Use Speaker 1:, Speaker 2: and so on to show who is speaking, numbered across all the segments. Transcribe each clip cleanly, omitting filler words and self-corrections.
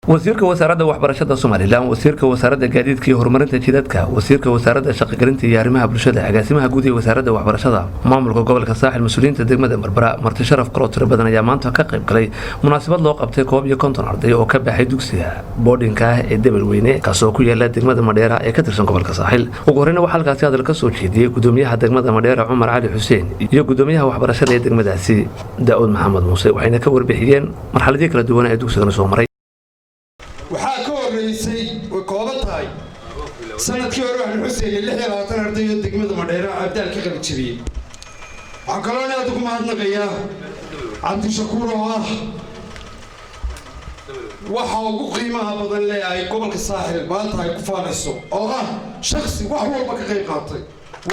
Speaker 1: Wasiirka Wasaaradda Waxbarashada Somaliland, wasiirka Wasaaradda Gaadiidka iyo Horumarinta Jidadka, wasiirka Wasaaradda Shaqogelinta iyo Arrimaha Bulshada, agaasimaha guud ee Wasaaradda Waxbarashada, maamulka gobolka Saaxil, mas-uuliyiinta degmada Berbera, marti sharaf kaloo tiro badan ayaa maanta ka qayb galay munaasabad loo qabtay 51 arday oo ka baxay dugsiga boardingka ah ee Debelweyne, kaasoo ku yaala degmada Madheera ee ka tirsan gobolka Saaxil. Ugu horreyna waxaa halkaasi hadal ka soo jeediyey gudoomiyaha degmada Madheera, Cumar Cali Xuseen, iyo gudoomiyaha waxbarashada ee degmadaasi, Daa'uud Maxamed Muuse, waxayna ka warbixiyeen marxaladii kala duwan ee dugsigana soo maray.
Speaker 2: Waxaa ka horreysay, way kooban tahay, sanadkii hore waxaan xuseynay 26 arday oo degmada Madheera Abdaal ka qalijabiyey. Waxaan kaloo aad ugu mahadnaqayaa Cabdishakuur oo ah waxa ugu qiimaha badan leh ay gobolka Saaxil maanta ay ku faanayso, oo ah shaksi wax walba ka qayb qaatay.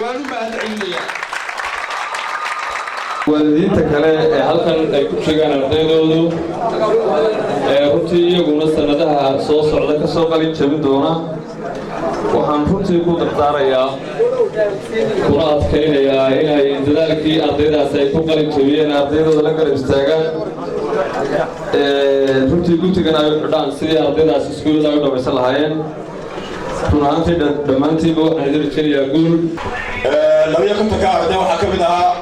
Speaker 2: Waan u mahad celinayaa.
Speaker 3: Waalidiinta kale ee halkan ay ku jegaan ardaydoodu ee runtii iyaguna sannadaha soo socda ka soo qalin jabin doona, waxaan runtii ku dardaarayaa kuna adkaynayaa inay dadaalkii ardaydaasi ay ku qalin jabiyeen ardaydooda la garab istaagaan, runtii guddigan ay u xidhaan sidii ardaydaasi iskuullada ay u dhamaysan lahaayeen. Run ahaantii, dhammaantiinba waxaan idin rajaynayaa guul.
Speaker 4: 52-ka arday waxaa ka mid ahaa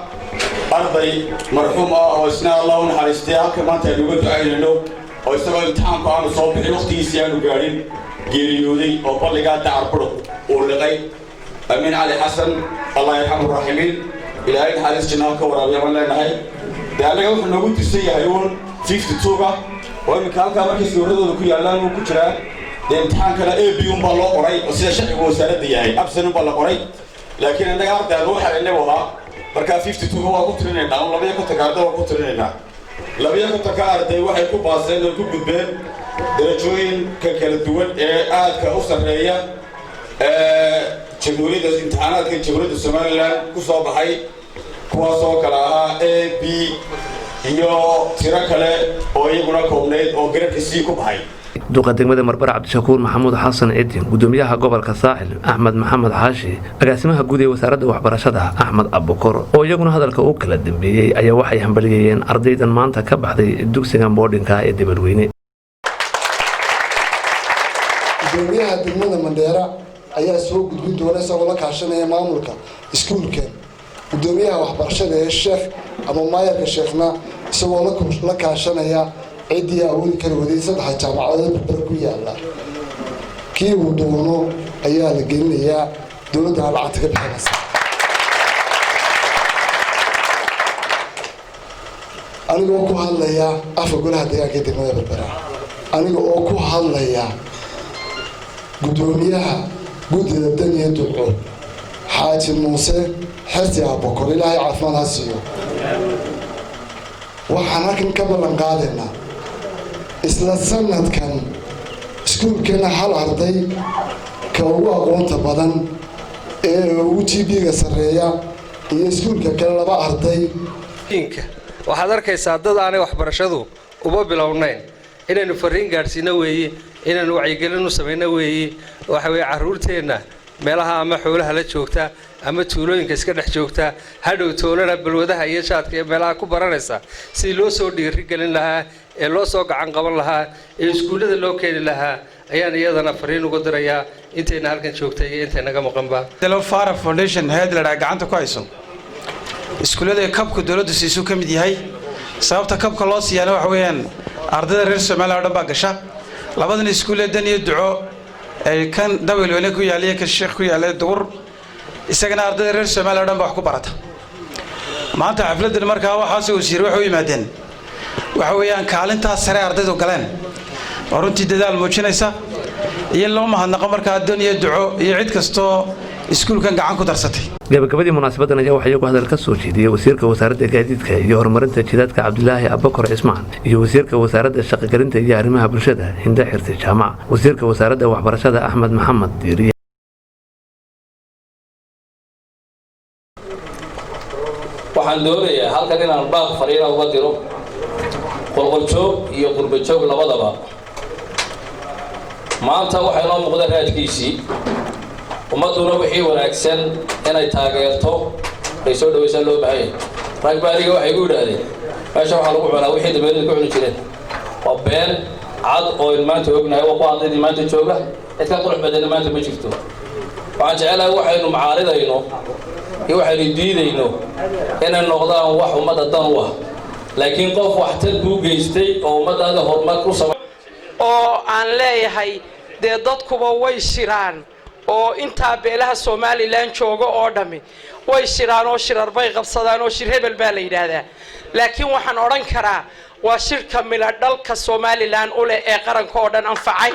Speaker 4: arday marxuum ah oo isna Allah u naxariistay, halka maanta aynu uga ducaynayno, oo isagoo imtixaanku aanu soo bixin, wakhtigiisii aanu gaadhin, geeriyooday oo balligaa Dacar Budhuq uu liqay, Amiin Cali Xasan. Allah yarxamu raaximiin, Ilaahay naxariis jannada ka waraabiya baan leenahay. Dee annaga wuxuu noogu tirsan yahay uun 52-ga oo iminka halkaa markay sawiradooda ku yaallaan uu ku jiraa. Dee imtixaankana A B unbaa loo qoray oo sida sharciga wasaaradda yahay absent unbaa la qoray, laakiin annaga arday aan u xaraynay buu ahaa. Markaa 52-ga waa ku tirinaynaa un, 52-ka arday waa ku tirinaynaa. 52-ka arday waxay ku baaseen oo ku gudbeen darajooyinka kala duwan ee aadka u sarreeya jamhuuriyadda, imtixaanaadka Jamhuuriyadda Somaliland ku soo baxay, kuwaasoo kale ahaa A, B iyo tiro kale oo iyaguna koobnayd oo gradeka C ku baxay.
Speaker 1: Duqa degmada Berbera, Cabdishakuur Maxamuud Xasan Cidin, gudoomiyaha gobolka Saaxil, Axmed Maxamed Xaashi, agaasimaha guud ee Wasaaradda Waxbarashada, Axmed Abukor, oo iyaguna hadalka u kala dambeeyey ayaa waxay hambaliyayeen ardaydan maanta ka baxday dugsigan boardingka ee Debelweyne.
Speaker 5: Gudoomiyaha degmada Mandheera ayaa soo gudbin doona, isagoo la kaashanaya maamulka iskuulkan, gudoomiyaha waxbarashada ee Sheekh ama maayarka Sheekhna isagoo la kaashanaya ciddii awoodi kari waday. Saddexa jaamacadood Berber ku yaala kii uu doono ayaa la gelinayaa, dowladdana lacagta ka bixinaysa. Anigoo ku hadlaya afka golaha deegaanka ee degmada Berbera, aniga oo ku hadlaya guddoomiyaha guddida Daniya Duco, Xaaji Muuse Xersi Abokor, Ilaahay caafimaad ha siiyo, waxaan halkan ka ballan qaadaynaa isla sanadkan iskuulkeena hal arday, ka ugu aqoonta badan ee ugu GPA-ga sarreeya, iyo iskuulka kale laba arday.
Speaker 6: Waxaad arkaysaa dad aanay waxbarashadu uba bilownayn. Inaynu fariin gaadhsiino weeye, inaynu wacyigelin u samayno weeye. Waxa weeye carruurteenna meelaha ama xoolaha la joogta ama tuulooyinka iska dhex joogta, hadhow toolana balwadaha iyo jaadka iyo meelaha ku baranaysa, sidii loo soo dhiirigelin lahaa ee loo soo gacan qaban lahaa ee iskuullada loo keeni lahaa ayaan iyadana fariin uga dirayaa intayna halkan joogtay iyo intaynaga maqanba.
Speaker 7: Fara Foundation hay'ad la dhaha gacanta ku hayso iskuullada kabka dowladdu siisuu ka mid yahay. Sababta kabka loo siiyaana waxa weeyaan ardayda reer Somaliya o dhan baa gasha labadan iskuulee Dan iyo Duco, ee kan Dabaylweyne ku yaalla iyo kan Sheekh ku yaalla Dugur. Isagana ardayda reer Somaliya o dhan baa wax ku barata. Maanta xafladdan markaa waxaase wasiir waxay u yimaadeen waxa weeyaan kaalintaas sare ardaydu galeen oo runtii dadaal muujinaysa, iyo in loo mahadnaqo markaa Dan iyo Duco iyo cid kastoo iskuulkan gacan ku darsatay.
Speaker 1: Gabagabadii munaasabadan ayaa waxaa iyagu hadal ka soo jeediyey wasiirka Wasaaradda Gaadiidka iyo Horumarinta Jidaadka, Cabdilaahi Abakor Cismaan, iyo wasiirka Wasaaradda Shaqogelinta iyo Arrimaha Bulshada, Hinde Xirsi Jaamac, wasiirka Wasaaradda Waxbarashada, Axmed Maxamed Diiriye.
Speaker 8: Waxaan doonayaa halkan inaan baaq fariina uga diro qolqoljoog iyo qurbajoog labadaba. Maanta waxaa inoo muuqda raadkiisii. Ummadduna wixii wanaagsan inay taageerto ay soo dhawaysaa loo baahanya. Rag baariga waxay ku yidhaahdeen meesha waxaa lagu cunaa wixii dameerida ku cuni jireen. Waa been. Cad oo aynu maanta ognahay waa kuwa ardaydii maanta jooga. Cid ka qurux badanna maanta ma jirto. Waxaan jecelahay waxaynu mucaaridayno iyo waxaynu diidayno inay noqdaan wax ummadda dan u ah, laakiin qof waxtar kuu geystay oo ummaddaada horumar ku samay
Speaker 9: oo aan leeyahay dee dadkuba way shiraan oo intaa beelaha Somaliland jooga oo dhammi way shiraan oo shirar bay qabsadaan oo shir hebel baa la yidhaahdaa, laakiin waxaan odhan karaa waa shirka midho dhalka Somaliland u leh ee qaranka oo dhan anfacay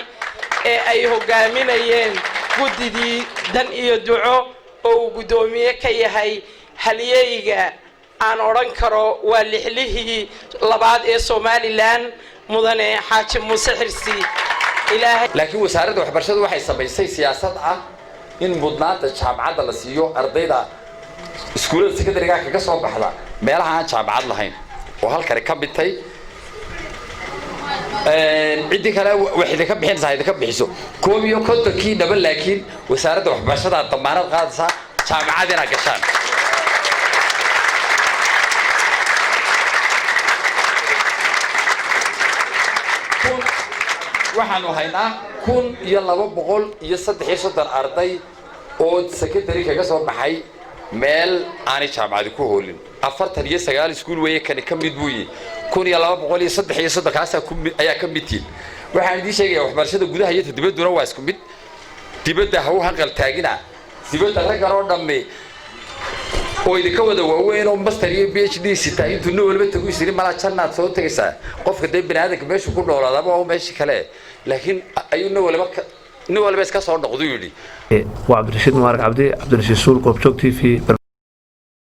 Speaker 9: ee ay hogaaminayeen guddidii dan iyo duco oo uu guddoomiye ka yahay halyeyga aan odhan karo waa lixlihii labaad ee Somaliland, Mudane Xaaji Muuse Xirsi Ilaahay.
Speaker 10: Laakiin wasaaradda waxbarashadu waxay samaysay siyaasad ah in mudnaanta jaamacadda la siiyo ardayda iskuullada secondary-ga kaga soo baxda meelaha aan jaamacad lahayn oo halkani ka mid tay. Ciddii kale wax idinka bixinaysaa idinka bixiso 51-kii dhaba, laakiin wasaaradda waxbarashada damaanad qaadaysaa jaamacad inaad gashaan. Waxaanu haynaa 1233 arday oo secondary kaga soo baxay meel aanay jaamacadi ku hoolin. 49 iskuul weeye, kani ka mid buu yihi. 1233 kaasaa ayaa ka mid tihin. Waxaan idiin sheegayaa, waxbarashada gudaha iyo dibadduna waa isku mid. Dibadda ha u hanqal taagina. Dibadda raggan oo dhammi oo idinka wada waaweyn oo master iyo PhD sitaa intuu nin waliba tagu isiri malaa jannaad soo tegaysaa. Qofka dee bini aadamka meeshuu ku noolaadaba waa meeshii kale, laakiin ayuu nin waliba iska soo noqdu yidhi.
Speaker 1: Waa Cabdirashiid Mubaarak Cabdi, Cabdirashiid Suul, Goobjoog TV.